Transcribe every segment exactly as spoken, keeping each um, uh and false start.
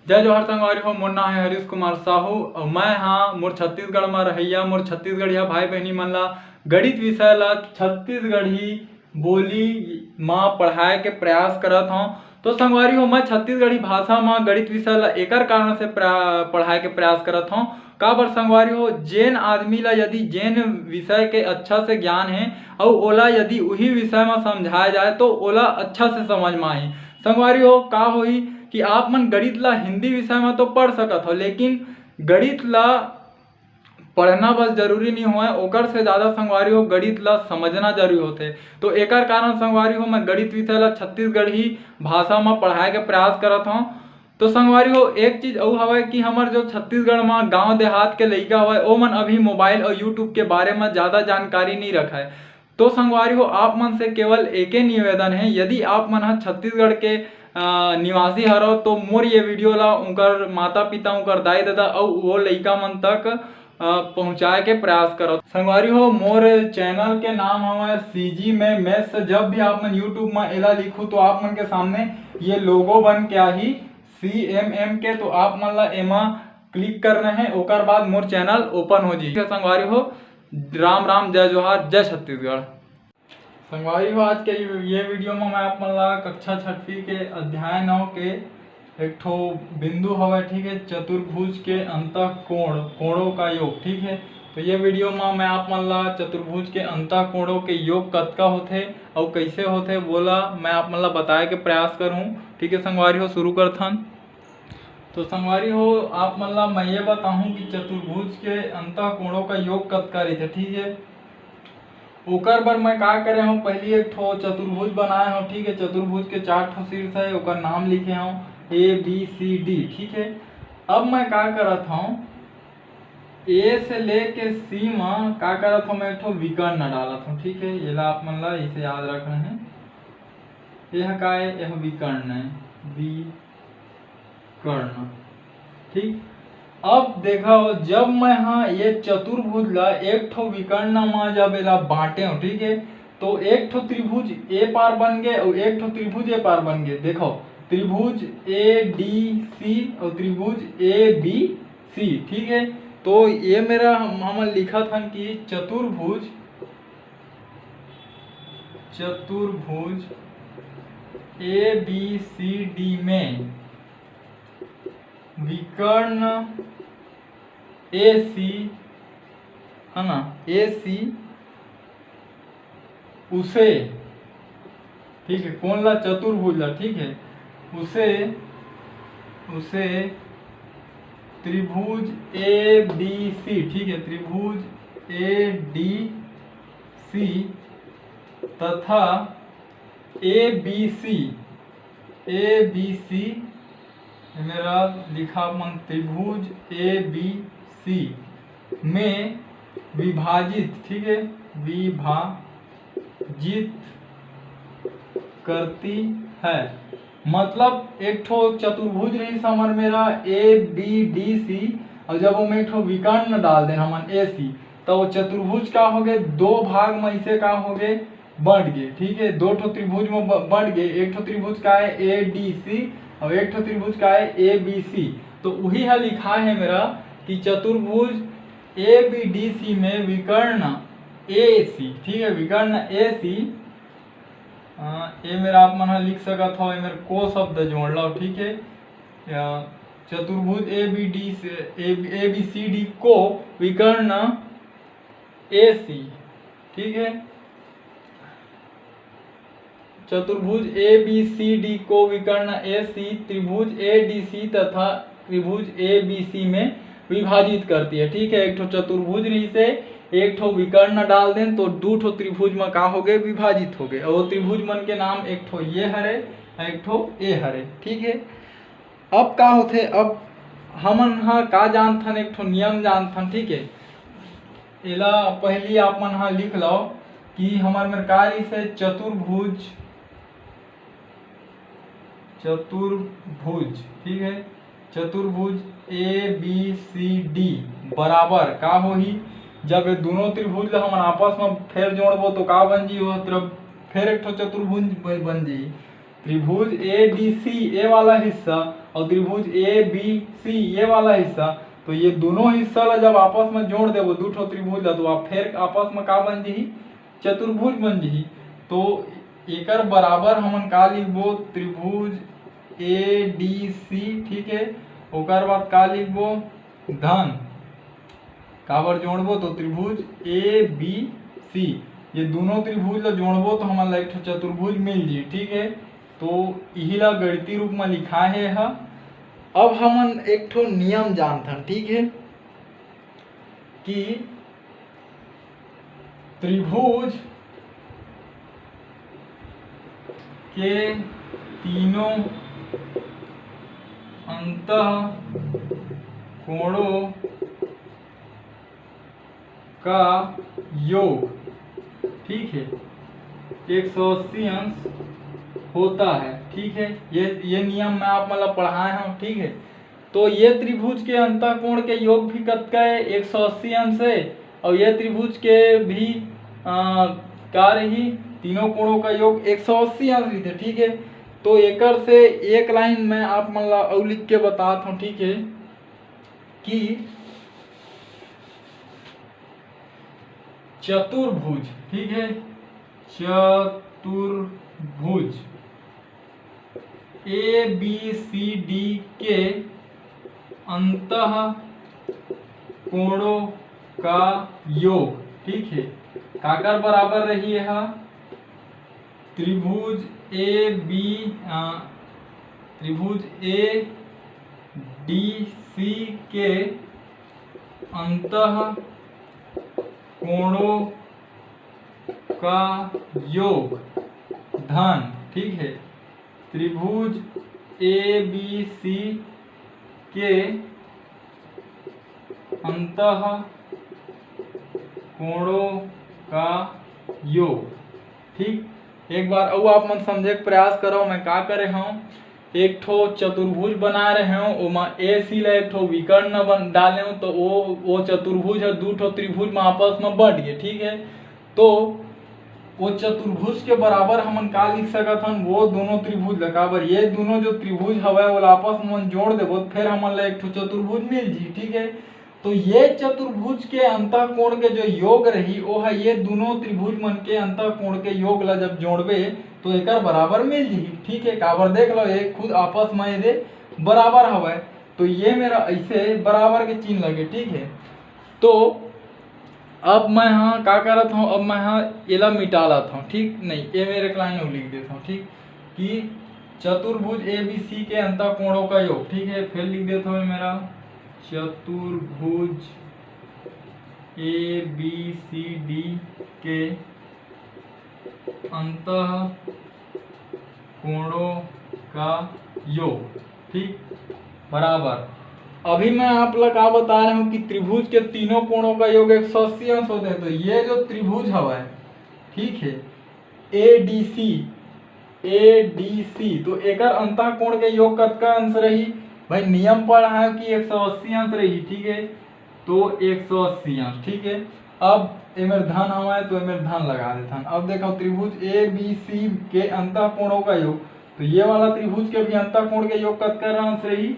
जय जोहार संगवारी हो, मोर नाम है हरीश कुमार साहू और मैं हाँ मोर छत्तीसगढ़ में रहैया, मोर छत्तीसगढ़िया भाई बहनी मन ला गणित विषय ला छत्तीसगढ़ी बोली मा पढ़ाए के प्रयास करत हौं। तो संगवारी हो, मैं छत्तीसगढ़ी भाषा मा गणित विषय ला एकर कारण से प्रा-, पढ़ाए के प्रयास करत हौं। काबर संगवारी हो, जेन आदमी ला यदि जेन विषय के अच्छा से ज्ञान है और ओला यदि उही विषय मा समझाया जाए तो ओला अच्छा से समझ मा आही। संगवारी हो, का होही कि आप मन गणित ला हिंदी विषय मा तो पढ़ सकत हो, लेकिन गणित ला पढ़ना बस जरूरी नहीं होय, ओकर से ज़्यादा संगवारी हो गणित ला समझना जरूरी होथे। तो एकर कारण संगवारी हो मैं गणित विषय ला छत्तीसगढ़ी भाषा मा पढ़ाए के प्रयास करत हौं। तो संगवारी हो, एक चीज अउ हवय कि हमर जो छत्तीसगढ़ मा गांव देहात के लइका हवय, ओमन अभी मोबाइल और YouTube के बारे मा ज़्यादा जानकारी नहीं रखय। तो संगवारी हो, आप मन से केवल एके निवेदन है, यदि आप मन ह छत्तीसगढ़ के, अ, निवासी हरव तो मोर ये वीडियो ला उनकर माता पिता, उनकर दाई ददा अउ वो लइका मन तक, अ, पहुँचाए के प्रयास करव। संगवारी हो, मोर चैनल के नाम हवय CG में Maths। जब भी आप मन YouTube में एला लिखू तो आप मन के सामने ये लोगो बन के आही CMM के, तो आप मन ला एमा क्लिक करना है, ओकर बाद मोर चैनल ओपन हो जाही। संगवारी हो, राम राम, जय जोहार, जय छत्तीसगढ़। संगवारी हो, आज के ये वीडियो में मैं आप मन ला कक्षा छठवीं के अध्याय नौ के एक ठो बिंदु हवय, ठीक है, चतुर्भुज के अंतः कोण, कोणों का योग, ठीक है। तो ये वीडियो में मैं आप मन ला चतुर्भुज के अंतः कोणों के योग कतका होथे अउ कैसे होथे, वोला मैं आप मन ला बताए के प्रयास करूँ, ठीक है। संगवारी हो, शुरू करथन। तो संगवारी हो, आप मन ला मैं ये बताहूँ कि चतुर्भुज के अंतः कोणों का योग कतका रहिथे, ठीक है। ओकर बर मैं का करे हूँ, पहली एक ठो चतुर्भुज बनाए हूँ, ठीक है। चतुर्भुज के चार ठो शीर्ष है, ओकर नाम लिखे हूँ A B C D, ठीक है। अब मैं का करत हूँ, A से लेके C मा का करत हूँ, मैं एक ठो विकर्ण डालत हूँ, ठीक है। ये ला आप मन ला इसे याद रखना है। यह का है? यह विकर्ण है, विकर्ण। ठीक, अब देखा हो, जब मैं हाँ ये चतुर्भुज ला एक ठो विकर्ण मा जब एला बांटे हो, ठीक है, तो एक ठो त्रिभुज ए पार बन गए और एक ठो त्रिभुज ए पार बन गए। देखो, त्रिभुज ADC और त्रिभुज ABC, ठीक है। तो ये मेर हम, हमन लिखत हन कि चतुर्भुज, चतुर्भुज ABCD में विकर्ण AC, है ना, AC उसे, ठीक है, कौन ला? चतुर्भुज ला, ठीक है, उसे, उसे त्रिभुज ABC, ठीक है, त्रिभुज ADC तथा ABC, ABC मेर लिखा मन त्रिभुज ABC में विभाजित, ठीक है, विभाजित करती है। मतलब एक ठो चतुर्भुज रही समर मेर ABDC, और जब ओमे एक ठो विकर्ण डाल देन हमन AC, तो वो चतुर्भुज का हो गए, दो भाग में इसे का हो गए, बंट गए, ठीक है। दो ठो त्रिभुज में ब-, बंट गए, एक ठो त्रिभुज का है ADC और एक ठो त्रिभुज का है ABC। तो वही है लिखा है मेर कि चतुर्भुज ABDC में विकर्ण AC, ठीक है, विकर्ण AC, अ, ये मेर आप मन ह लिख सकत हो, ये मेर को शब्द जोड़ लो, ठीक है। अ, चतुर्भुज ABD से, AB, ABCD को विकर्ण AC, ठीक है, चतुर्भुज ABCD को विकर्ण AC त्रिभुज ADC तथा त्रिभुज ABC में विभाजित करती है, ठीक है। एक ठो चतुर्भुज रही से एक ठो विकर्ण डाल देन तो दू ठो त्रिभुज में का हो गए, विभाजित हो गए। और वो त्रिभुज मन के नाम एक ठो ये हरे, एक ठो ए हरे, ठीक है। अब का होथे, अब हमन ह का जानथन, एक ठो नियम जानथन, ठीक है। एला पहली आप मन ह लिख लो कि हमर मेर का रहिस हे, चतुर्भुज, चतुर्भुज, ठीक है, चतुर्भुज ABCD बराबर का होही, जब ये दोनों त्रिभुज ला हमन आपस में फेर जोड़बो तो का बन जी, वो तरफ फेर एक ठो चतुर्भुज ब-, बन जी। त्रिभुज ए डी सी ये वाला हिस्सा और त्रिभुज ए बी सी ये वाला हिस्सा, तो ये दोनों हिस्सा ला जब आपस में जोड़ देबो दू ठो त्रिभुज ला, तो आप फिर आपस में का बन जही? चतुर्भुज बन जही। तो एकर बराबर हमन का लिखबो? त्रिभुज ए डी सी, ठीक है। ओकर बाद का लिखबो? धन। काबर जोड़बो? तो त्रिभुज ए बी सी, ये दोनों त्रिभुज ला जोड़बो तो हमन ला एक ठो चतुर्भुज मिल जी, ठीक है। तो इही ला गणितीय रूप में लिखा है ह। अब हमन एक ठो नियम जानथन, ठीक है, कि त्रिभुज के तीनों अंत कोणों का योग, ठीक है, एक सौ अस्सी अंश होता है, ठीक है। ये ये नियम मैं आप मन ला पढ़ाए हूँ, ठीक है। तो ये त्रिभुज के अंतः कोण के योग भी कतका है? एक सौ अस्सी अंश है। और ये त्रिभुज के भी आ, का रही? तीनों कोणों का योग एक सौ अस्सी अंश रहिथे, ठीक है। तो एकर से एक लाइन मैं आप मन ला अउ लिख के बतात हूँ, ठीक है, कि चतुर्भुज, ठीक है, चतुर्भुज ए बी सी डी के अंतः कोणों का योग, ठीक है, काकर बराबर रही है? त्रिभुज ए बी, त्रिभुज ए डी सी के अंतः कोणों का योग धन, ठीक है, त्रिभुज ए बी सी के अंतः कोणों का योग, ठीक। एक बार अउ आप मन समझे के प्रयास करो, मैं का करे हूँ, एक ठो चतुर्भुज बना रहे हूँ, ओमा ए सी ला एक ठो विकर्ण बन डाले हूँ, तो वो वो चतुर्भुज है दू ठो त्रिभुज में आपस में बट गए, ठीक है। तो वो चतुर्भुज के बराबर हमन का लिख सकत हन? वो दोनों त्रिभुज ला, काबर ये दोनों जो त्रिभुज हवय ओला आपस में जोड़ देबो, फिर हमन ला एक ठो चतुर्भुज मिल जी, ठीक है। तो ये चतुर्भुज के अंतः कोण के जो योग रही, वो है ये दोनों त्रिभुज मन के अंतः कोण के योग ला जब जोड़बे तो एकर बराबर मिल जी, ठीक है। काबर देख लो, ये खुद आपस में ये बराबर हवय, तो ये मेरा ऐसे बराबर के चिन्ह लगे, ठीक है। तो अब मैं हाँ का करत हूँ, अब मैं हाँ एला मिटा लात हूँ, ठीक नहीं, ये मेरे एक लाइन लिख देता हूँ, ठीक, कि चतुर्भुज ए बी सी के अंतः कोणों का योग, ठीक है। फिर लिख देता हूँ मेरा चतुर्भुज ए बी सी डी के अंतः कोणों का योग, ठीक, बराबर। अभी मैं आप ला का बता रहा हूँ कि त्रिभुज के तीनों कोणों का योग एक सौ अस्सी अंश होते हैं। तो ये जो त्रिभुज हवा है, ठीक है, A D C, A D C, तो एकर अंतः कोण के योग कतका अंश रही? भाई, नियम पढ़ा है कि एक सौ अस्सी अंश रही, ठीक है, तो एक सौ अस्सी अंश, ठीक है। अब एमेर धन हवा है तो एमेर धन लगा देथन। अब देखो, त्रिभुज ए बी सी के अंतः कोणों का योग, तो ये वाला त्रिभुज के भी अंतः कोण के योग कतका अंश रही?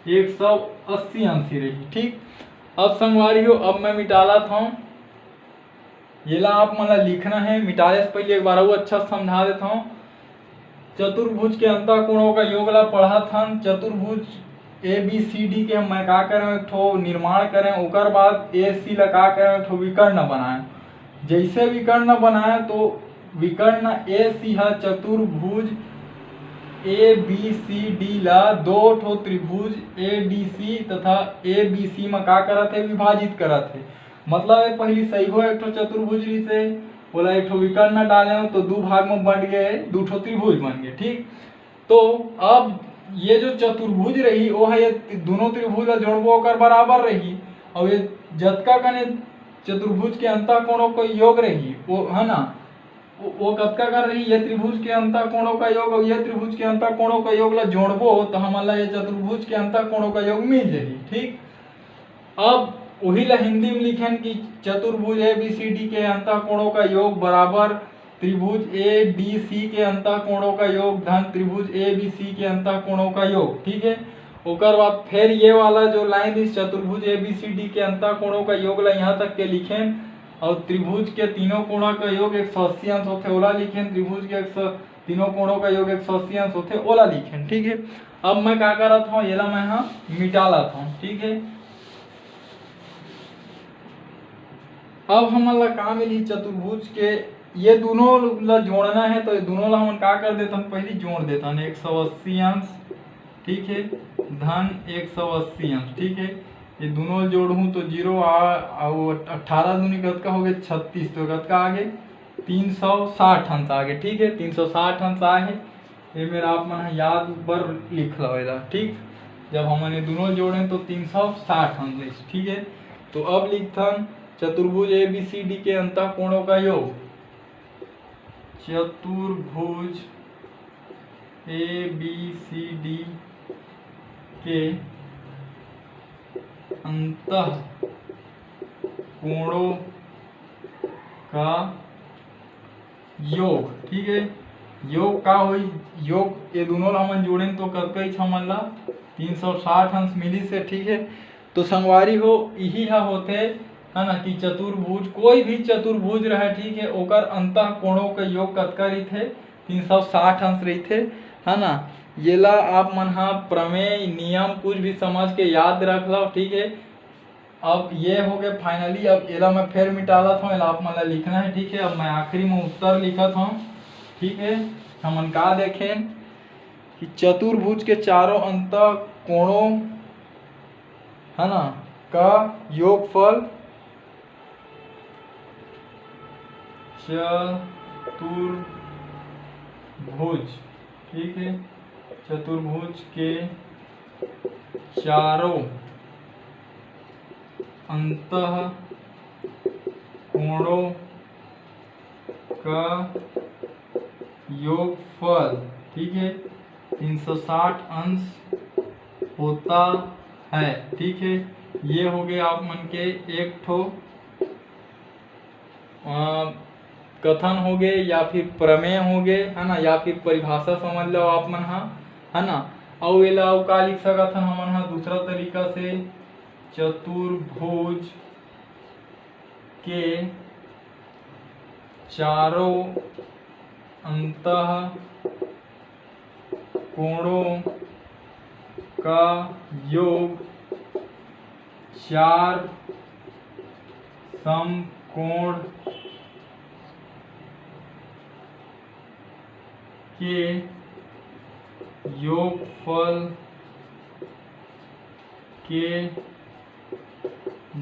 एक सौ अस्सी अंश ही रही, ठीक। अब संगवारी हो, अब मैं मिटाला था, येला आप मन ला लिखना है। मिटाले से पहले एक बार अउ अच्छा समझा देता हूँ। चतुर्भुज के अंतः कोणों का योग ला पढ़त हन। चतुर्भुज ए बी सी डी के मैं का करें, एक ठो निर्माण करें, ओकर बाद ए सी ला का करें, एक ठो विकर्ण बनाएं। जैसे विकर्ण बनाएं तो विकर्ण ए सी ह चतुर्भुज ए बी सी डी ला दो ठो त्रिभुज ए डी सी तथा ए बी सी में का करत है, विभाजित करत है। मतलब ये पहली सही हो एक ठो चतुर्भुज रिहिसे, ओला एक ठो विकर्ण डाले तो दू भाग में बंट गए, दू ठो त्रिभुज बन गए, ठीक। तो अब ये जो चतुर्भुज रही, वो है ये दोनों त्रिभुज ला जोड़बो ओकर बराबर रही, और ये जतका कने चतुर्भुज के अंतः कोणों का योग रही, वो है ना, वो, वो कतका कर रही, ये त्रिभुज के अंतः कोणों का योग और ये त्रिभुज के अंतः कोणों का योग ला जोड़बो तो हमन ला ये चतुर्भुज के अंतः कोणों का योग मिल जाही, ठीक। अब वही ला हिंदी में लिखेन कि चतुर्भुज ए बी सी डी के अंतः कोणों का योग बराबर त्रिभुज ए डी सी के अंतः कोणों का योग धन त्रिभुज ए बी सी के अंतः कोणों का योग, ठीक है। ओकर बाद फिर ये वाला जो लाइन इस चतुर्भुज ए बी सी डी के अंतः कोणों का योग ला यहाँ तक के लिखेन, और त्रिभुज के तीनों कोणों का योग एक सौ अस्सी अंश होथे, ओला लिखेन, त्रिभुज के एक सौ, तीनों कोणों का योग एक सौ अस्सी अंश होथे, ओला लिखेन, ठीक है। अब मैं का करत हूँ, येला मैं हाँ मिटा लात हूँ, ठीक है। अब हमन ला का मिली, चतुर्भुज के ये दोनों ला जोड़ना है, तो ये दोनों ला हमन का कर देथन, पहली जोड़ देथन एक सौ अस्सी अंश, ठीक है, धन एक सौ अस्सी अंश, ठीक है। ये दोनों जोड़हूँ तो जीरो आ, अउ अट्ठारह दूनी कतका हो गए, छत्तीस, तो कतका आ गए, तीन सौ साठ अंश आ गए, ठीक है, तीन सौ साठ अंश आ है। ये मेरा आप मन ह याद बर लिख लो एला, ठीक। जब हमन ये दोनों जोड़े तो तीन सौ साठ अंश, ठीक है। तो अब लिखथन चतुर्भुज ए बी सी डी के अंतः कोणों का योग, चतुर्भुज ए बी सी डी के अंतः कोणों का योग, ठीक है। योग का होई, योग ये दोनों ला हमन जोड़ेन तो कतका ही हमन ला तीन सौ साठ अंश मिलिस हे, ठीक है। तो संगवारी हो, यही हा होथे, है ना, कि चतुर्भुज, कोई भी चतुर्भुज रहे, ठीक है, ओकर अंतः कोणों के योग कतका रहिथे, तीन सौ साठ अंश रहिथे, है ना। येला आप मन हा प्रमेय नियम कुछ भी समझ के याद रख लो, ठीक है। अब ये हो गए finally। अब एला मैं फिर मिटालत हूँ, एला आप मन ला लिखना है, ठीक है। अब मैं आखिरी में उत्तर लिखत हूँ, ठीक है। हमन का देखें कि चतुर्भुज के चारों अंत कोणों, है ना, का योगफल चतुर्भुज, ठीक है, चतुर्भुज के चारों अंत कोणों का योगफल, ठीक है, तीन सौ साठ अंश होता है, ठीक है। ये हो गए आप मन के एक ठो अ, कथन हो गए या फिर प्रमेय हो गए, है ना, या फिर परिभाषा समझ लो आप मन हा, है ना। अउ एला अउ का लिख सकत हन हमन हा दूसरा तरीका से, चतुर्भुज के चारों अंत कोणों का योग चार समकोण के योगफल के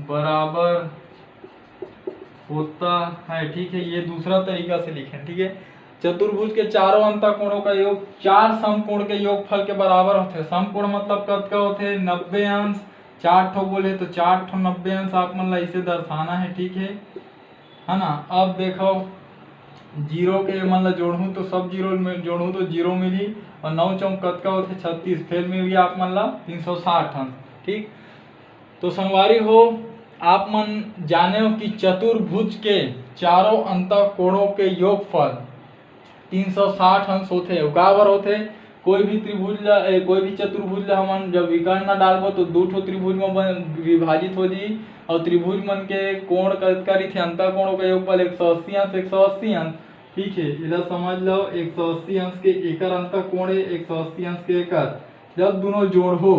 बराबर होता है, ठीक है। ये दूसरा तरीका से लिखें, ठीक है। चतुर्भुज के चारों अंत कोणों का योग चार समकोण के योगफल के बराबर होते। समकोण मतलब कतका होते? नब्बे अंश। चार ठो बोले तो चार ठो नब्बे अंश आप मन ला इसे दर्शाना है, ठीक है, है ना। अब देखो, जीरो के मन ला जोड़हूँ तो सब जीरो में जोड़हूँ तो जीरो मिली, और नौ चौक कतका होते? छत्तीस। फेल मिल गया आप मन ला तीन सौ साठ अंश, ठीक। तो संगवारी हो, आप मन जाने हो कि चतुर्भुज के चारों अंत कोणों के योगफल तीन सौ साठ अंश होथे। अउ काबर होथे? कोई भी त्रिभुज ला, ए, कोई भी चतुर्भुज ला हमन जब विकर्ण ना डालबो तो दू ठो त्रिभुज में बन, विभाजित हो जी। और त्रिभुज मन के कोण कतका रहिथे? अंत कोणों का योगफल एक सौ अस्सी अंश, एक सौ अस्सी अंश, ठीक है। एला समझ लो, एक सौ अस्सी अंश के एकर अंत कोण है, एक सौ अस्सी अंश के एकर, जब दोनों जोड़ हो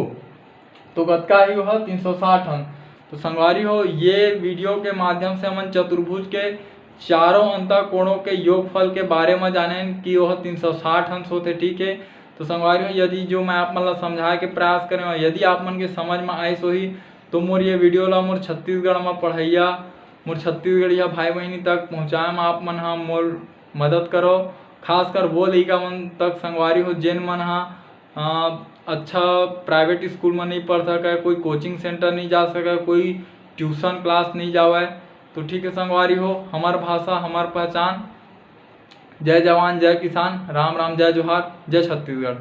तो कतका ही वह तीन सौ साठ अंश। तो संगवारी हो, ये वीडियो के माध्यम से हमन चतुर्भुज के चारों अंत कोणों के योगफल के बारे में जानेन कि वह तीन सौ साठ अंश होते, ठीक है। तो संगवारी हो, यदि जो मैं आप मन ला समझाए के प्रयास करें और यदि आप मन के समझ में आइस होही तो मोर ये वीडियो ला मोर छत्तीसगढ़ में पढ़ैया, मोर छत्तीसगढ़िया भाई बहिनी तक पहुँचाए में आप मन हा मोर मदद करो। खासकर वो लइका मन तक संगवारी हो जेन मन हा अ, अच्छा प्राइवेट स्कूल में नहीं पढ़ सके, कोई कोचिंग सेंटर नहीं जा सके, कोई ट्यूशन क्लास नहीं जावे, तो ठीक है संगवारी हो, हमार भाषा हमार पहचान। जय जवान, जय किसान, राम राम, जय जोहार, जय छत्तीसगढ़।